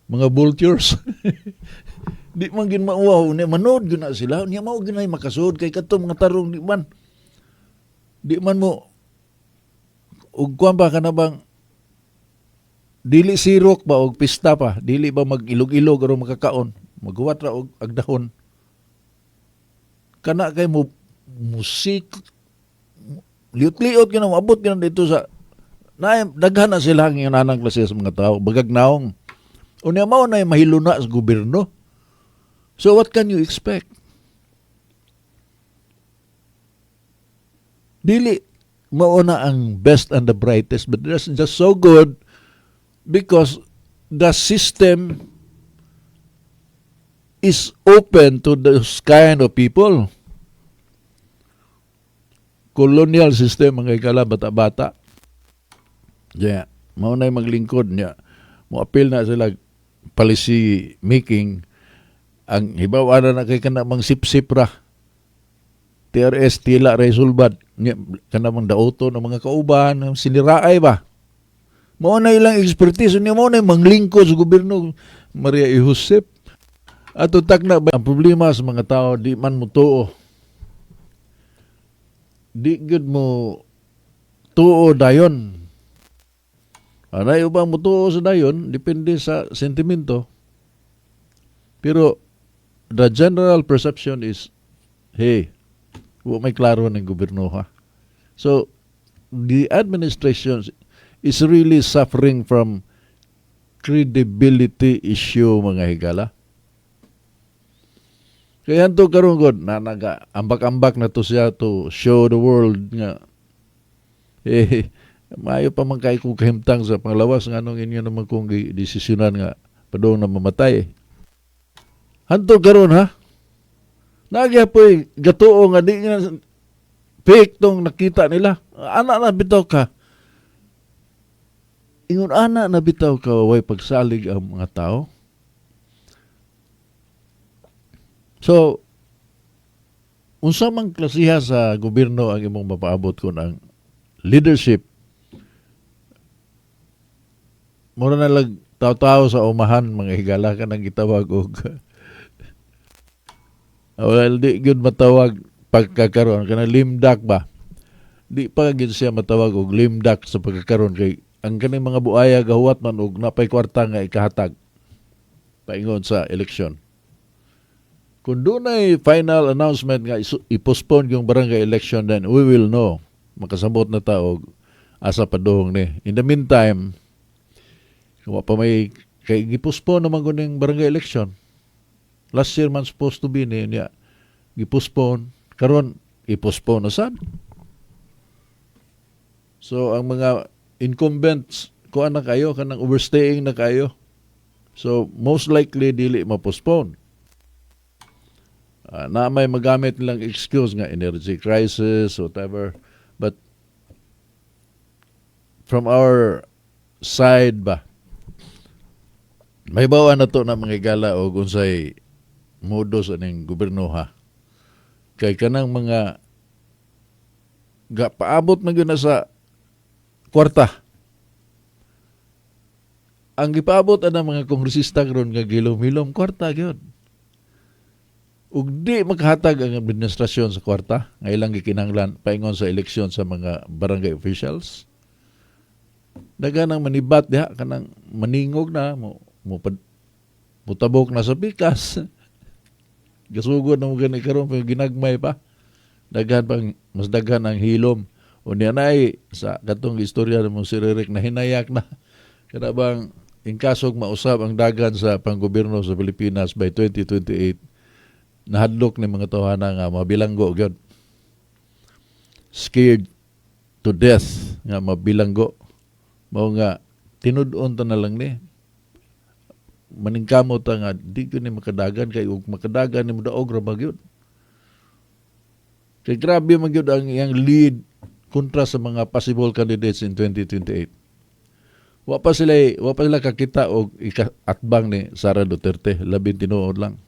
Mga vultures. Di man gin mauwaw ni manood gyud na sila niya, mao gyud nay makasud kay kadto mga tarong di man mo ug kuan ba, kana bang dili sirok ba og pista pa, dili ba mag-ilog-ilog aron makakaon, maghuwat ra og agdahon kana kay mo musik liot-liot gyud na moabot gyud na dito sa na daghan na sila ang inanang klase sa mga tao bagag naong. Unya mao na mahiluna sa gobyerno. So what can you expect? Dili mao na ang best and the brightest, but that's just so good because the system is open to those kind of people. Colonial system, mga higala, bata-bata. Yeah, mao na maglingkod niya. Mo appeal na sila policy making, ang hibaw ana na kay kana mang sip-sip ra. TRS tila ra sulbad nya, kana mang daoto ng mga kauban siniraay ba. Mao na ilang expertise niya, mao na manglingkod sa gobyerno, Maria E. Josep. Ato takna ba ang problema sa mga tao, di man mo tuo. Di gyud mo tuo dayon. Anay ubang mo tuo sa dayon, depende sa sentimento. Pero the general perception is, hey, wa may klaro ng gobyerno ha. So the administration is really suffering from credibility issue, mga higala. Kaya to karon god na naga ambak-ambak na to siya to show the world nga eh maayo pa man kay kung kahimtang sa panglawas, nganong inyo naman kung desisyonan nga padung na mamatay. Hantod karon ha. Nagyapoy gatuo nga di nga fake tong nakita nila. Ana na bitaw ka. Ingon ana na bitaw ka, way pagsalig ang mga tao. So, unsa man klasiha sa gobyerno ang imong mapaabot kun ang leadership mura na lag tao-tao sa umahan, mga higala, ka nang gitawag og, well, di gyud matawag pagkakaroon kana limdak ba, di pa gyud siya matawag og limdak sa pagkakaroon kay ang kaning mga buaya gahuwat man og napay kwarta nga ikahatag paingon sa eleksyon. Kung dunay final announcement nga i-postpone yung barangay election, then we will know, makasabot na ta og asa padung ni. In the meantime, kung wa pa may, kay gi-postpone naman kuning barangay election. Last year man supposed to be ni niya, gi-postpone. Karon i-postpone na sad. So ang mga incumbents, kuan na kayo, kanang overstaying na kayo. So most likely dili ma-postpone. Na may magamit nilang excuse nga energy crisis, whatever. But from our side ba, may bawa na to na mga gala o unsay modus aning gobyerno ha. Kay kanang mga ga paabot na gyud na sa kwarta. Ang gipaabot ana mga kongresista karon nga gilom-hilom kwarta gyud. Ug di makahatag ang administrasyon sa kwarta nga ilang gikinahanglan paingon sa eleksyon sa mga barangay officials. Daga nang manibat diha, kanang maningog na mo mo mutabok na sa pikas. Gasugod na mo gani karon pero ginagmay pa. Daghan pang mas daghan ang hilom. Unya nay sa katong istorya mo si Ririk na hinayak na. Kana bang in kasog mausab ang dagan sa panggobyerno sa Pilipinas by 2028, nahadlok ni mga tawhana nga mabilanggo gyud. Scared to death nga mabilanggo. Mao nga tinud-on ta na lang ni. Maningkamot ta nga di gyud ni makadagan kay ug makadagan ni modaog ra ba gyud. Kay grabe man gyud ang iyang lead kontra sa mga possible candidates in 2028. Wa pa sila kakita og ika-atbang ni Sara Duterte, labing tinuod lang.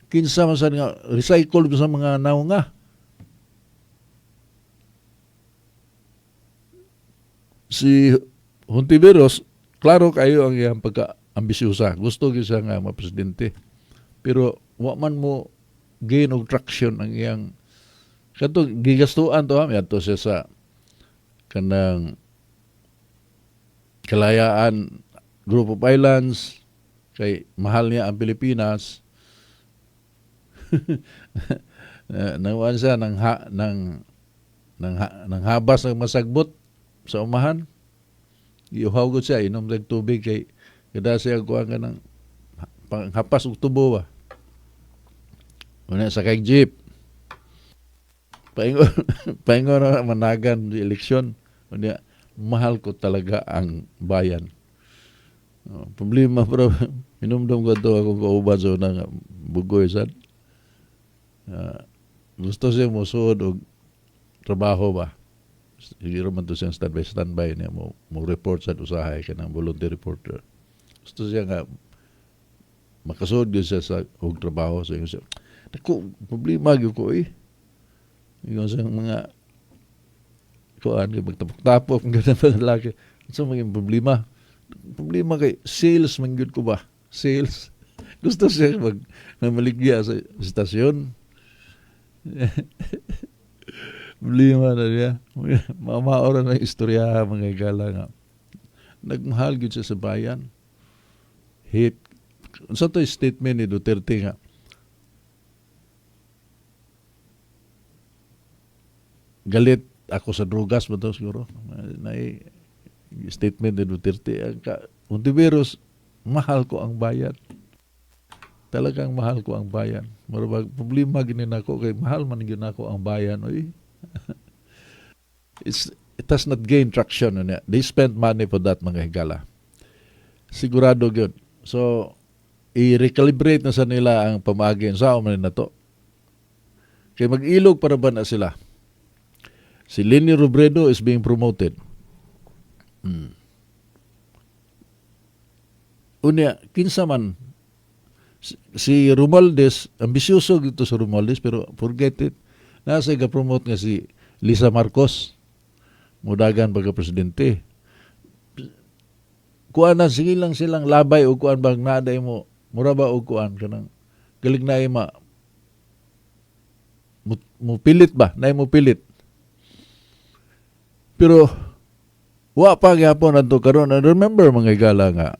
Kinsa man sad nga recycle sa mga naunga. Si Hontiveros Klaro kayo ang iyang pagka-ambisyosa. Gusto gyud siya nga ma-presidente. Pero wa man mo gain og traction ang iyang kato gigastuan to ha, miadto siya sa kanang Kalayaan Group of Islands kay mahal niya ang Pilipinas. Nanguan siya ng ha, ng ng, ha, ng habas ng masagbot sa umahan. Giuhaw gud siya, inom og tubig kay kada siya kuha ka ng panghapas og tubo ba. Una sa kay jeep. Paingon paingon na managan di eleksyon. Unya, mahal ko talaga ang bayan. Oh, problema, pero hinumdum ko to akong kauban sa una nga bugoy sad. Gusto siya mosuod og trabaho ba. Siguro man to siyang standby standby niya mo report sa usahay kanang volunteer reporter. Gusto siya nga makasuod gyud siya sa og trabaho, so ingon siya, "Naku, problema gyud ko eh." Ingon siya mga kuan kay magtapok-tapok ang ganun mga lalaki. Unsa maging problema? Problema kay sales man gyud ko ba? Sales. Gusto siya mag namaligya sa estasyon. Problema na niya. Mamaora na istorya, mga higala, nga. Nagmahal gyud siya sa bayan. Hate. Unsa to statement ni Duterte nga galit ako sa drugas ba to siguro na statement ni Duterte ang ka, Hontiveros, mahal ko ang bayan, talagang mahal ko ang bayan. Murag problema gini nako kay mahal man gyud nako ang bayan, oy. It has not gained traction unya. They spent money for that, mga higala, sigurado gyud. So i-recalibrate na sa nila ang pamaagi sa man na to kay mag-ilog para ba na sila. Si Leni Robredo is being promoted. Unya, kinsa man si Romualdez, ambisyoso dito sa Romualdez, pero forget it. Nasa ga-promote nga si Lisa Marcos mudagan pagka presidente. Kuan na sige lang silang labay o kuan bang naday mo mura ba og kuan kanang galing na ma mo pilit ba na mo pilit, pero wa pa gyapon adto karon. And remember, mga higala, nga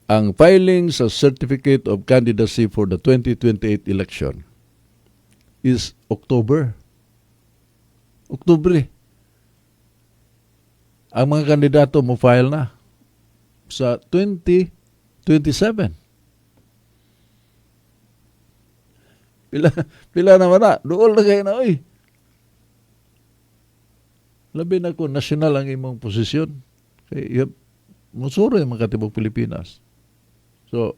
ang filing sa certificate of candidacy for the 2028 election is October. Oktubre. Ang mga kandidato mo file na sa 2027. Pila pila naman na? Duol na kayo na, oy. Labi na kung national ang imong posisyon. Kay musuro yung mga katibok Pilipinas. So,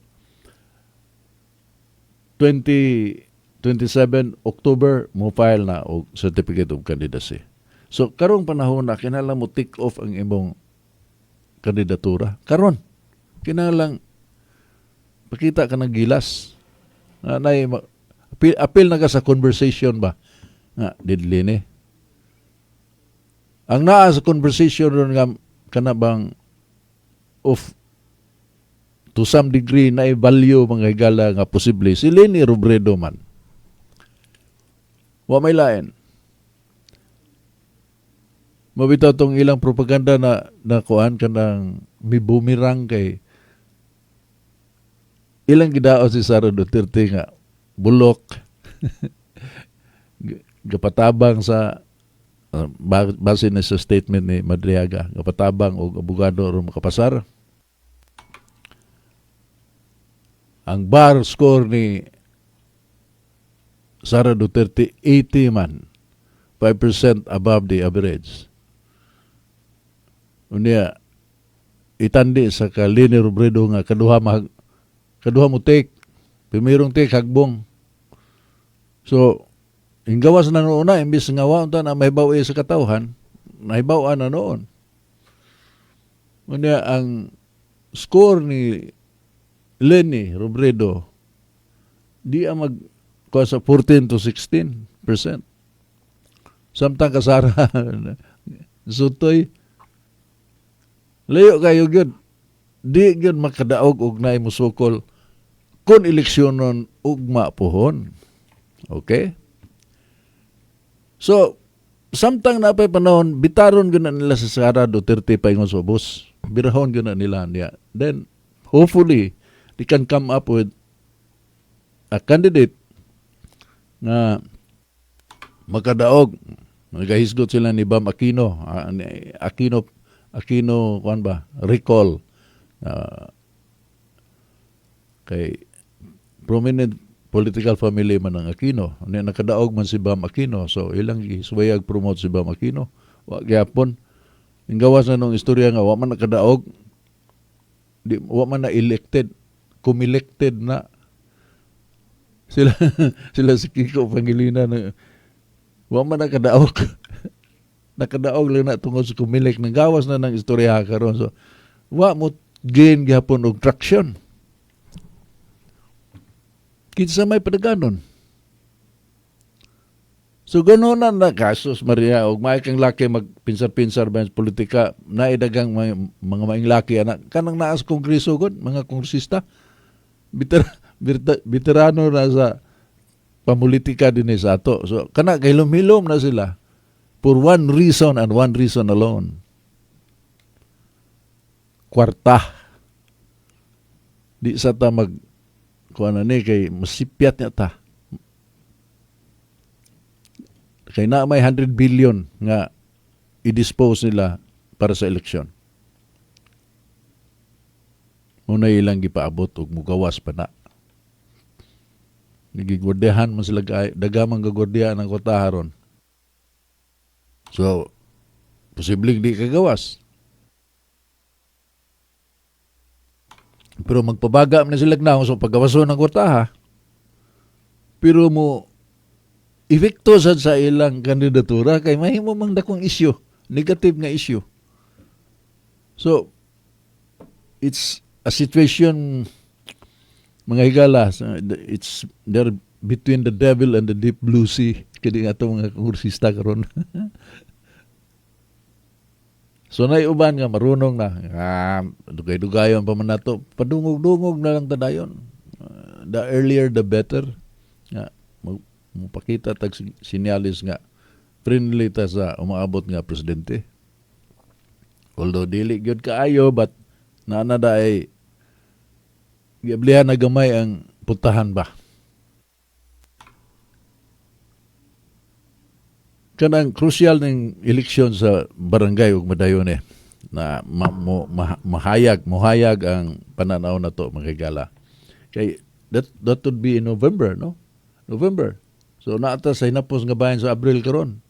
2027 October, mo file na og certificate of candidacy. So, karong panahon na kinahanglan mo take off ang imong kandidatura. Karon, kinahanglan pakita ka ng gilas. Na, appeal na ka sa conversation ba? Nga, didli ni. Ang naa sa conversation ron nga kana bang of to some degree na value, mga higala, nga posible si Leni Robredo man. Wa may lain. Mabitaw tong ilang propaganda na nakuan kanang mi boomerang kay ilang gidaot si Sara Duterte nga bulok, gapatabang sa base na sa statement ni Madriaga, gapatabang og abogado aron makapasar. Ang bar score ni Sara Duterte 80 man, 5% above the average. Unya itandi sa ka Leni Robredo nga kaduha kaduha mo take primerong take hagbong. So inggawas na noon na imbis nga wa unta na mahibaw sa katawhan, nahibaw na noon. Unya ang score ni Leni Robredo di ang mag kuha sa 14 to 16%. Samtang kasara sutoy. Layo kayo gyud. Di gyud makadaog og naay musukol kung eleksyonon ugma pohon. Okay? So, samtang napay panahon, bitaron gyud na nila sa Sara Duterte paingon sa ubos. Birahon gyud na nila niya. Then, hopefully, they can come up with a candidate nga makadaog. Nagahisgot sila ni Bam Aquino, ni Aquino Aquino kuan ba? Recall. Kay prominent political family man ang Aquino. Ano, nakadaog man si Bam Aquino. So ilang gisuwayag promote si Bam Aquino. Wa gyapon. Ang gawas na nung istorya nga wa man nakadaog. Di, wa man na elected. Kumilected na sila sila si Kiko Pangilinan na, wa man nakadaog. Nakadaog lang na tungod sa Comelec. Nanggawas na ng istorya karon. So wa mo gain gihapon og traction. Kinsa may padaganon? So ganoon na na kasos Maria, og may kang laki magpinsar-pinsar ba sa politika, naidagang mga maing laki ana kanang naa sa kongreso gud, mga kongresista veterano na sa pamulitika din sa ato. So kana kahilom-hilom na sila for one reason and one reason alone. Kwarta. Di sa ta mag kuan na ni kay masipyat niya ta. Kay na may 100 billion nga i-dispose nila para sa eleksyon. Muna ilang gipaabot og mugawas pa na. Nagigwardiyahan man sila, dagamang gagwardiyahan ang kwarta ron. So, posibleng di kagawas. Pero magpabaga man na sila na so paggawason ng kwartaha. Pero mo epekto sad sa ilang kandidatura kay mahimo mang dakong issue, negative nga issue. So, it's a situation, mga higala, it's there between the devil and the deep blue sea kini nga ato mga kongresista karon. So nay uban nga marunong na, dugay-dugayon pa man nato, padungog-dungog na lang tadayon. The earlier the better nga mopakita tag sinyalis nga friendly ta sa umaabot nga presidente. Although dili gyud kaayo, but naa na ay giablihan na gamay ang puntahan ba. Kanang crucial ning eleksyon sa barangay ug madayon na mahayag mohayag ang pananaw nato, mga higala. Kay that would be in November, no? November. So naata sa hinapos nga bahin sa Abril karon.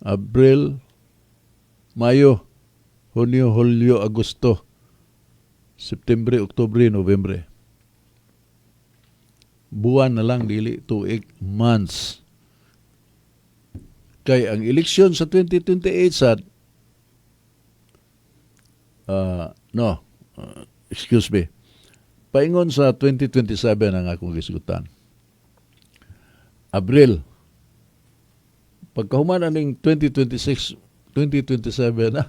Abril, Mayo, Hunyo, Hulyo, Agosto, September, Oktubre, Nobyembre. Buwan na lang, dili tuig, months. Kay ang eleksyon sa 2028 sa no, excuse me. Paingon sa 2027 ang akong gisgutan. Abril. Pagkahuman aning 2026, 2027 na.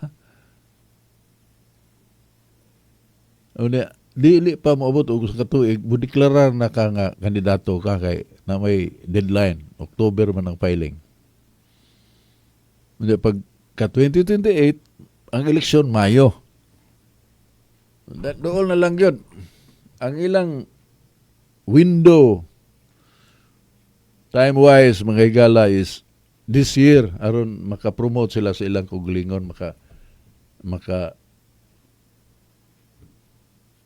Unya, dili pa moabot og sa katuig, modeklarar na ka nga kandidato ka kay na may deadline, October man ang filing. Unya, pag ka 2028, ang eleksyon Mayo. Dool na lang yun. Ang ilang window time-wise, mga higala, is this year aron maka-promote sila sa ilang kuglingon, maka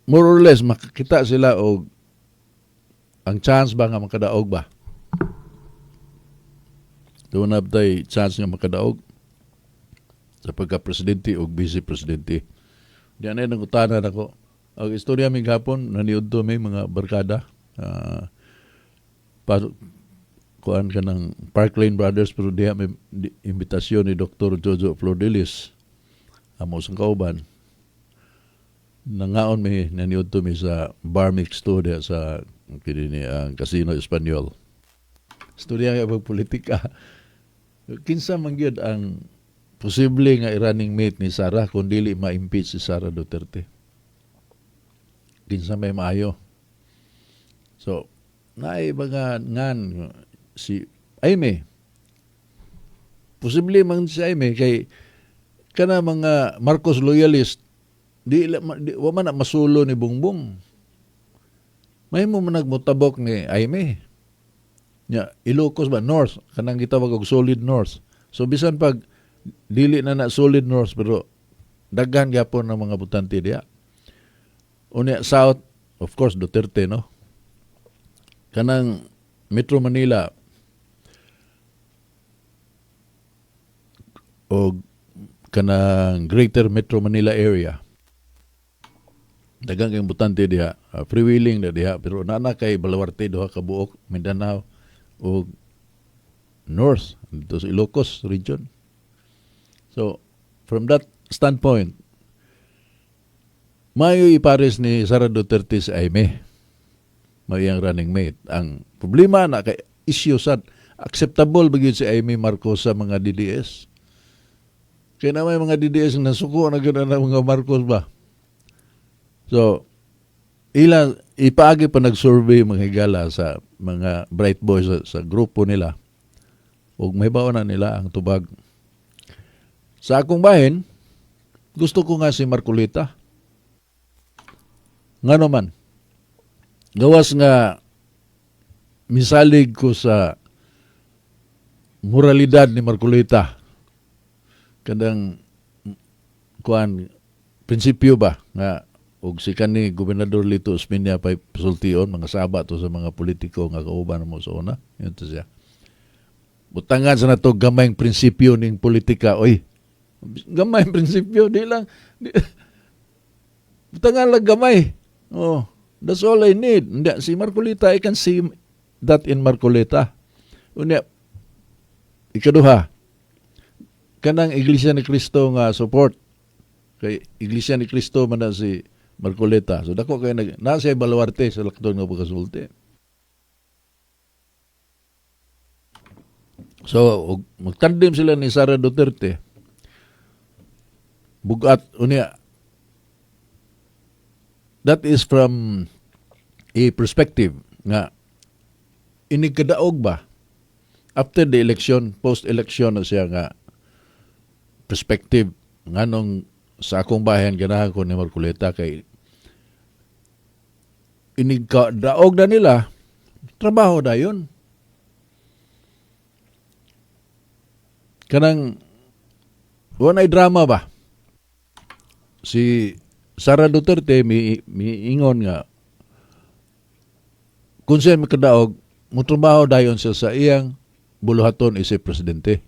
more or less makakita sila og ang chance ba nga makadaog ba. Doon na tay chance nga makadaog sa pagka-presidente o vice-presidente. Diyan ay nangutanan ako. Ang istorya mi gapon, naniudto may mga barkada. Kuan ka ng Park Lane Brothers, pero diha may imbitasyon ni Dr. Jojo Flordelis. Amo sang kauban. Nangaon mi, naniudto mi sa Bar Mix 2 diha sa kini ang Casino Espanyol. Istorya nga pag politika. Kinsa man gyud ang Posible nga i-running mate ni Sara kung dili ma-impeach si Sara Duterte. Kinsa may maayo? So, naay mga ngan si Imee. Posible man si Imee kay kana mga Marcos loyalist di wa man na masulo ni Bongbong. Mahimo man nagmutabok ni Imee. Nya Ilocos ba, North, kanang gitawag og solid North. So bisan pag dili na na solid North, pero daghan gyapon ng mga botante diya. Unya South, of course Duterte, no. Kanang Metro Manila o kanang Greater Metro Manila area, daghan kayong botante diha, freewheeling na diha, pero naa kay baluarte duha ka buok, Mindanao o North dito sa Ilocos region. So from that standpoint, mayo ipares ni Sara Duterte si Imee, may iyang running mate. Ang problema na kay issue sad, acceptable ba gyud si Imee Marcos sa mga DDS? Kaya na may mga DDS na nasuko na gyud na mga Marcos ba. So ila ipaagi pa nag-survey, mga higala, sa mga bright boys sa grupo nila ug mahibaw na nila ang tubag. Sa akong bahin, gusto ko nga si Marcoleta. Ngano man, gawas nga misalig ko sa moralidad ni Marcoleta, kanang kuan, prinsipyo ba nga, og si kani Gobernador Lito Osmeña pay pasultion, mga saba to sa mga politiko nga kauban mo sa una. Yun to siya, butangan sa nato gamayng prinsipyo ning politika, oy. Gamay prinsipyo, di lang di, butangan lang gamay. Oh, that's all I need. Hindi, si Marcoleta, I can see that in Marcoleta. Unya ikaduha, kanang Iglesia ni Cristo nga support, kay Iglesia ni Cristo man na si Marcoleta. So dako kay nag naa siya baluarte sa lakton nga pagkasulti. So og magtandem sila ni Sara Duterte, bugat. Unya that is from a perspective nga inig kadaog ba, after the election, post-election na siya nga perspective. Nganong sa akong bahin ganahan ko ni Marcoleta kay inig kadaog na nila, trabaho dayon. Kanang walay drama ba. Si Sara Duterte mi ingon nga kung siya makadaog, mutrabaho dayon siya sa iyang buluhaton isip presidente.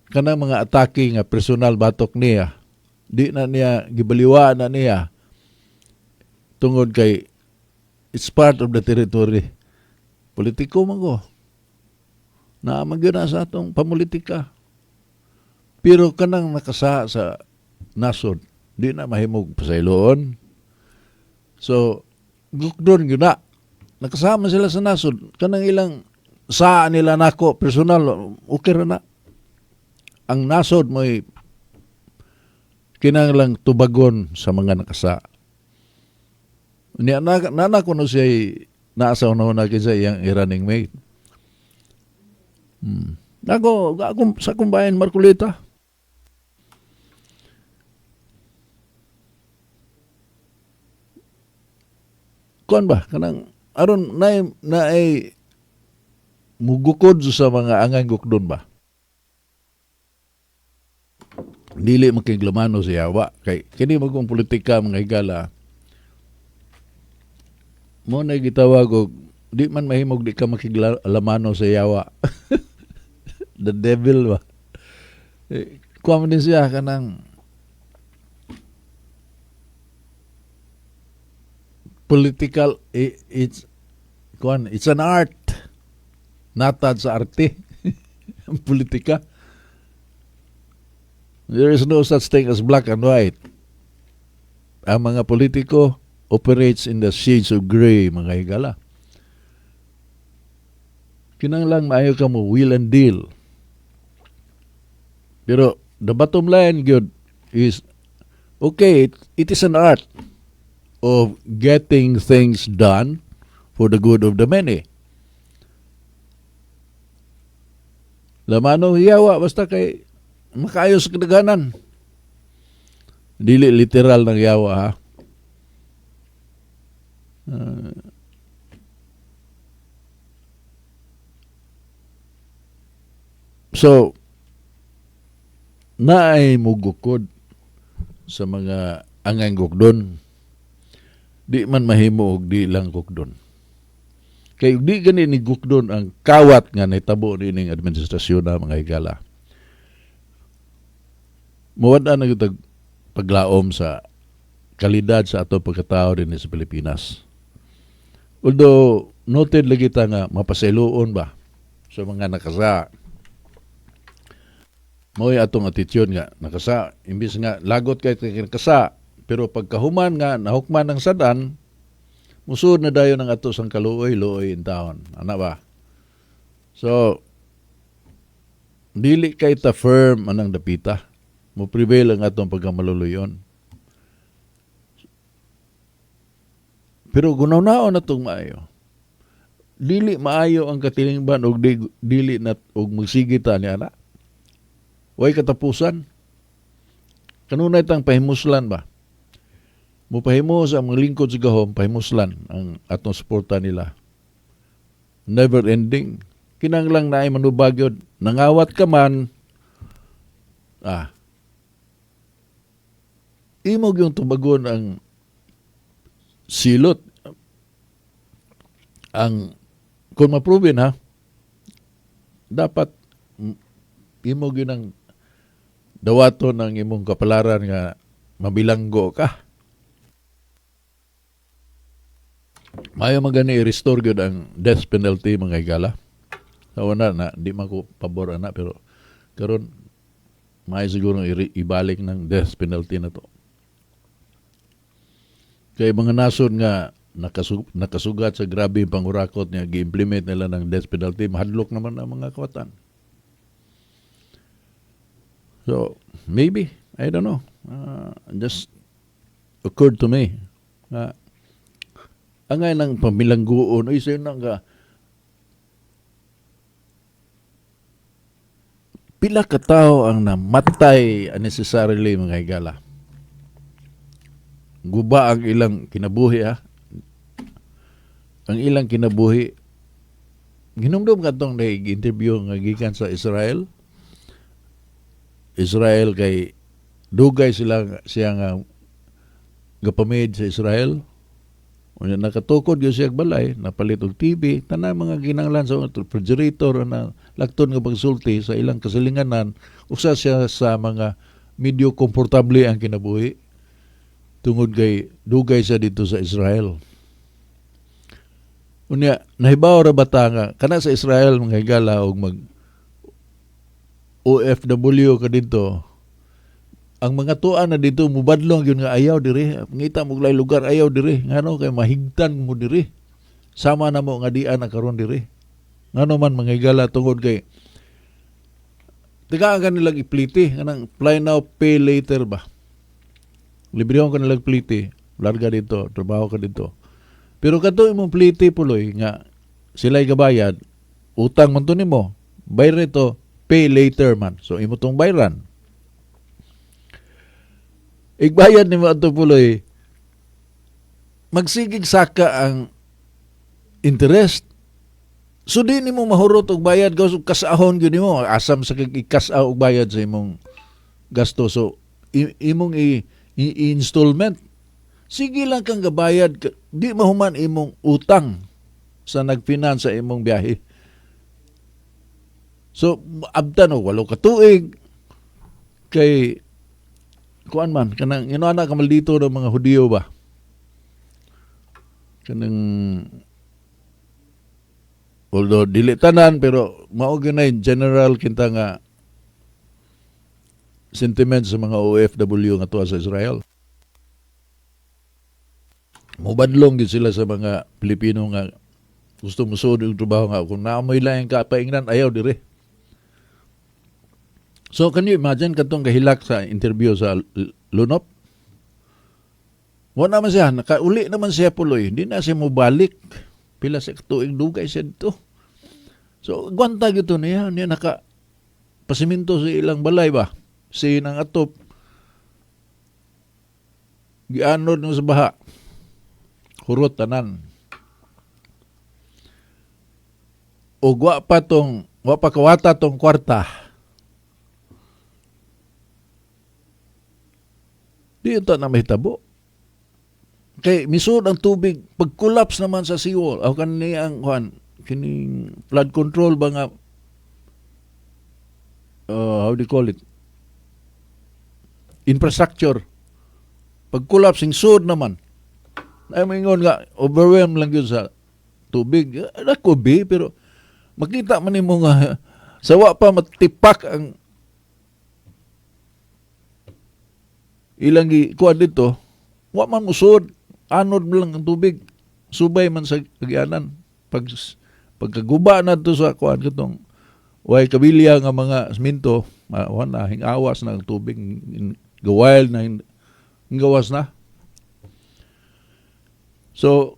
Kanang mga atake nga personal batok niya, di na niya gibaliwa na niya tungod kay it's part of the territory. Politiko man ko. Naa man gyud na sa atong pamulitika. Pero kanang nakasa sa nasod, di na mahimog pasayloon. So, gukdon gyud na. Nakasama sila sa nasod. Kanang ilang sa nila nako personal, okay ra na. Ang nasod mo'y kinahanglang tubagon sa mga nakasa. Niya na nana ko no siya naa sa una kinsa iyang i-running mate. Ako, sa akong bayan, Marcoleta. Kuan ba kanang aron naay mugukod sa mga angay gukdon ba? Dili makiglamano siya wa kay kini magong politika, mga higala, mo na gitawag og di man mahimog di ka makiglamano sa yawa, the devil ba. Eh, kuha man din siya kanang political, it's kuan, it's an art, natad sa arte ang politika. There is no such thing as black and white. Ang mga politiko operates in the shades of gray, mga higala. Kinahanglan maayo ka mo will and deal, pero the bottom line gyud is, okay, it is an art of getting things done for the good of the many. Lamano hiyawa basta kay makaayo sa kadaghanan. Dili literal ng yawa ha. So naay mugukod sa mga angay gukdon. Di man mahimo og di lang gukdon. Kay di gani ni gukdon ang kawat nga nahitabo niining administrasyon na, mga higala. Muwad na gyud paglaom sa kalidad sa ato pagkatao din sa Pilipinas. Although noted lagi ta nga mapasayloon ba sa mga nakasa. Mao'y atong attitude nga nakasa, imbis nga lagot kay nakasa, pero pagkahuman nga nahukman ang sadan, musud na dayon ang ato sang kaluoy, luoy in taon. Ana ba? So dili kay ta firm anang dapita. Mo prevail ang atong pagkamaluluyon. Pero gunaw-naon na itong maayo. Dili maayo ang katilingban og dili na og magsigita ni ana. Way katapusan. Kanunay tang pahimuslan ba? Mupahimos ang mga lingkod sa gahom, pahimuslan ang atong suporta nila. Never ending. Kinanglang naay manubag yun. Nangawat ka man, imog yung tubagon ang silot. Ang, kung maproven ha, dapat imog yun ang dawaton ang imong kapalaran nga mabilanggo ka. Maayo man gani i-restore gyud ang death penalty, mga higala. Sa una na, di man ko pabor ana, pero karon maayo siguro ibalik ng death penalty na to. Kay mga nasod nga nakasugat sa grabe pangurakot niya, gi-implement nila ng death penalty, mahadlok naman ang mga kawatan. So, maybe, I don't know. Just occurred to me. Angay ng pamilangguon, ay sa'yo na nga, pila ka tao ang namatay unnecessarily, mga higala. Guba ang ilang kinabuhi, ha? Ang ilang kinabuhi. Hinumdum ka itong interview nga gikan sa Israel. Israel kay dugay sila siya nga gapamid sa Israel. Unya nakatukod gyud siya balay, napalit og TV, tanan mga ginanglan sa refrigerator na lakton nga pagsulti sa ilang kasilinganan, usa siya sa mga medyo komportable ang kinabuhi tungod kay dugay siya dito sa Israel. Unya nahibaw ra bata nga kana sa Israel, mga higala, og mag OFW ka dito, ang mga tuan na dito mubadlong gyud nga ayaw diri, ngita mo og lugar, ayaw diri, ngano kay mahigtan mo diri, sama na mo nga dian na karon diri. Ngano man, mga higala, tungod kay tigaan ka nilang ipliti kanang fly now pay later ba, librehon ka nilang pliti, larga dito, trabaho ka dito, pero kadto imong pliti puloy nga sila'y gabayad, utang man to nimo, bayar nito pay later man, so imo tong bayran. Igbayad nimo ato puloy, magsigig saka ang interest. So di nimo mahurot og bayad, gawas og kasahon gyud nimo, asam sa kag ikasa og bayad sa imong gasto. So imong i-installment. Sige lang kang gabayad, di mahuman imong utang sa nagfinance sa imong biyahe. So abtan og 8 ka tuig kay kuan man kanang inana ka maldito ng mga Hudiyo ba, kanang although dili tanan, pero mao gyud na yung general kinta nga sentiment sa mga OFW nga tuwa sa Israel. Mubadlong gyud sila sa mga Pilipino nga gusto mosuod og trabaho nga kung naa moy laing kapaingnan, ayaw dire. So can you imagine katong gahilak sa interview sa Lunop? Wala naman siya, nakauli naman siya puloy. Hindi na siya mobalik. Pila sa tuig dugay siya dito. So, gwanta gito niya. Niya naka pasiminto sa ilang balay ba? Si nang atop. Gianod no sa baha. Hurot tanan. O wa pa kawata tong kwarta. Di yun ta na mahitabo. Kay misud ang tubig pag-collapse naman sa seawall. Aw kani ang kuan kining flood control ba nga, how do you call it? Infrastructure. Pag-collapse sud naman. Ay maingon nga overwhelm lang yun sa tubig. That could be, pero makita man nimo nga sawa pa matipak ang ilang gi kuan dito, wa man musod, anod lang ang tubig, subay man sa agianan. Pagkaguba na to sa kuan katong way kabilya nga mga semento, wa na hingawas na ang tubig, gawild na hingawas na. So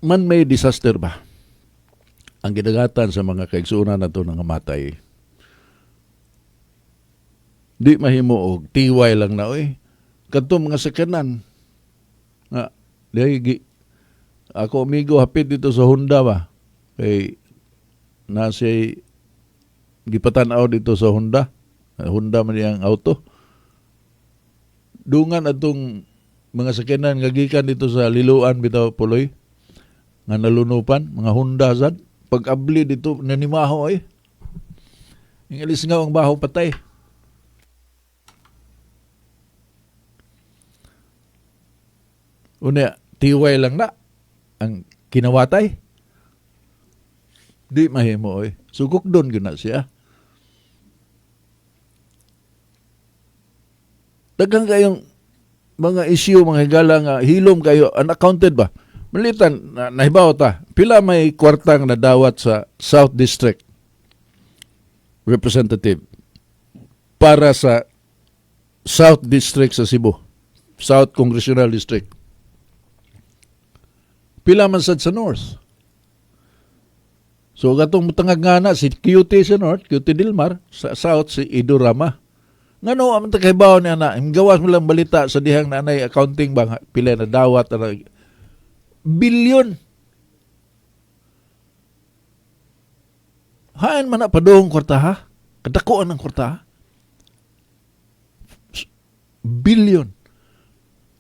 man-made disaster ba ang gidagatan sa mga kaigsuonan nato nga matay? Di mahimo og tiway lang na oy. Kadto mga sakyanan nga diay ako amigo hapit dito sa Honda ba, kay na siya gipatan-aw dito sa Honda. Honda man iyang auto. Dungan atong mga sakyanan nga gikan dito sa Liloan bitaw puloy nga nalunupan, mga Honda sad. Pag-abli dito nanimaho ay. Ingalis nga ang baho patay. Unya, tiway lang na ang kinawatay. Di mahimo oy. Sugok doon gyud na siya. Daghang kayong mga issue, mga higala nga hilom kayo, unaccounted ba? Malitan, nahibaw ta. Pila may kwartang nadawat sa South District Representative para sa South District sa Cebu, South Congressional District. Pila man sad sa North. So katong mutangag nga na si QT sa North, QT Dilmar, sa South si Ido Rama. Ngano ang takahibaw niya na, gawas mo lang balita sa dihang nanay accounting ba, pila na dawat, na, bilyon. Haan man na padung kwarta ha? Kadakuan ang kwarta ha? Bilyon.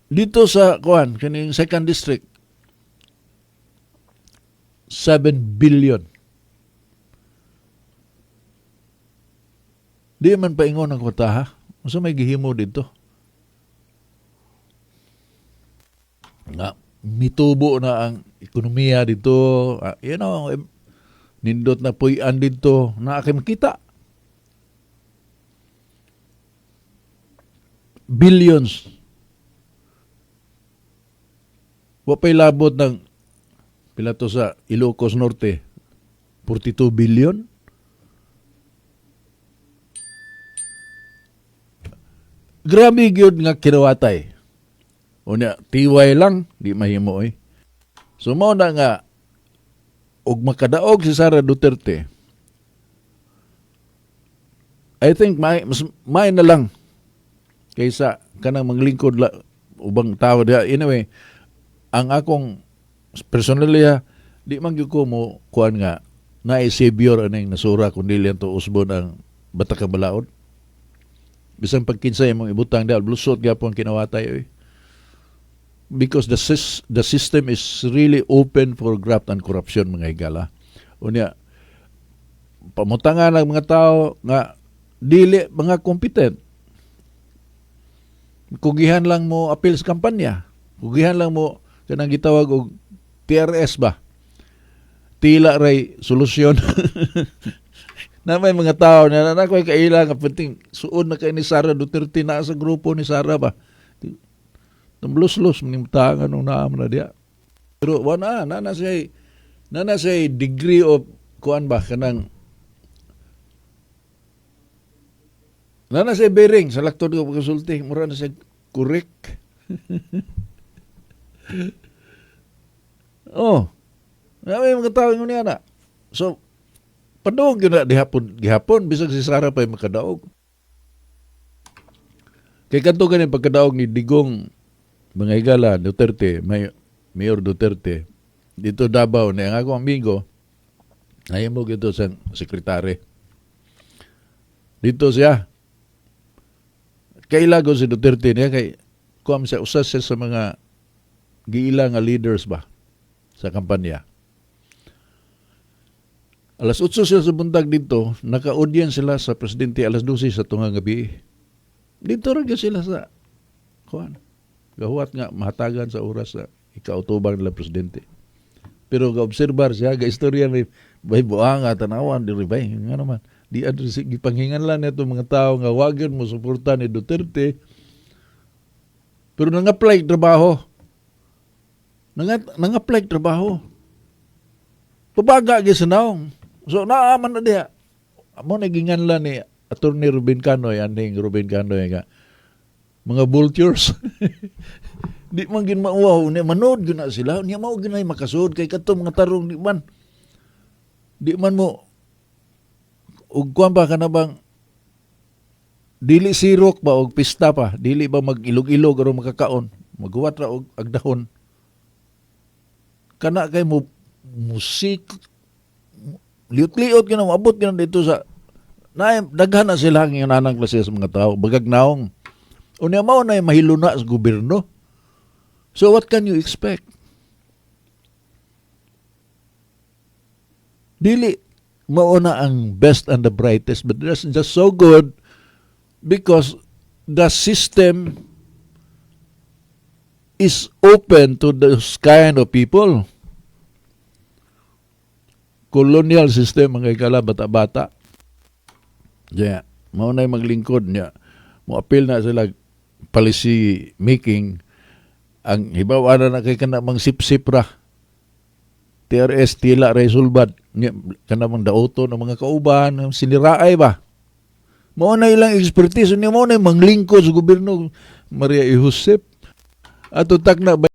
Dito sa kuan, kining second district, 7 billion. Di man paingon ang kwarta ha? Unsa may gihimo dito? Nga, mitubo na ang ekonomiya dito. You know, nindot na puy-an dito. Naa kay makita. Billions. Wa pa'y labot ng pila to sa Ilocos Norte, 42 billion. Grabe gyud nga kinawatay. Unya, tiway lang, di mahimo oy. So mao na nga og makadaog si Sara Duterte, I think mas may na lang kaysa kanang manglingkod la, ubang tao diha. Anyway, ang akong personally ha, di man gyud ko mo kuan nga naay savior aning nasura kun dili to usbon ang batakang balaod. Bisan pagkinsay imong ibutang diha, lusot gyapon kinawatay oy. Because the system is really open for graft and corruption, mga higala. Unya, pamutangan ang mga tao nga dili mga competent. Kugihan lang mo appeal sa kampanya. Kugihan lang mo kanang gitawag og TRS ba? Tila ray solusyon. Na may mga tao na na ko'y kaila nga penting suod na kay ni Sara Duterte na sa grupo ni Sara ba. Tumlus-lus maning tangan nung naam na diya. Pero wala na na siya degree of kuan ba kanang Naa na siya bearing sa laktod ko pagkasulti, mura na siya correct. Oh. May mga tao ingon niya na. So, padung gyud na dihapon, gihapon bisag si Sara pa'y makadaog. Kay kadto gani pagkadaog ni Digong, mga higala, Duterte, may Mayor Duterte dito Davao ni ang akong amigo nahimo gito sa sekretary. Dito siya. Kaila ko si Duterte niya kay kuam siya, usas siya sa mga giila nga leaders ba sa kampanya. Alas 8 sila sa buntag dito, naka-audience sila sa presidente alas 12 sa tungang gabi. Dito ra gyud sila sa kuan. Gahuwat nga mahatagan sa oras sa ikautubang nila presidente. Pero ga-obserbar siya, ga-istorya may bay buang nga tanawan diri bay nga naman. Di adto si gipanghinganlan nito mga tao nga wa gyud mo suporta ni Duterte. Pero nang-apply trabaho. Nang-apply trabaho. Pabaga gyud sa naong. So naaman na diha. Amo na ginganlan ni Attorney Ruben Canoy, aning Ruben Canoy nga mga vultures. Di man gin mauwaw ni manood gyud na sila niya, mao gyud nay makasud kay kadto mga tarong di man mo ug kuan ba, kana bang dili sirok ba og pista pa, dili ba mag-ilog-ilog aron makakaon, maghuwat ra og agdahon kana kay mo musik liot-liot gyud na moabot gyud na dito sa na daghan na sila ang inanang klase sa mga tao bagag naong. Unya mao na mahiluna sa gobyerno. So what can you expect? Dili mao na ang best and the brightest, but that's just so good because the system is open to those kind of people. Colonial system, mga higala, bata-bata. Yeah, mao na maglingkod niya. Mo appeal na sila policy making ang hibaw ana na kay kana mang sip-sip ra. TRS tila ra sulbad nya kana mang daoto ng mga kauban siniraay ba. Mao na ilang expertise niya, mao na manglingkod sa gobyerno, Maria E. Josep. Ato takna ba.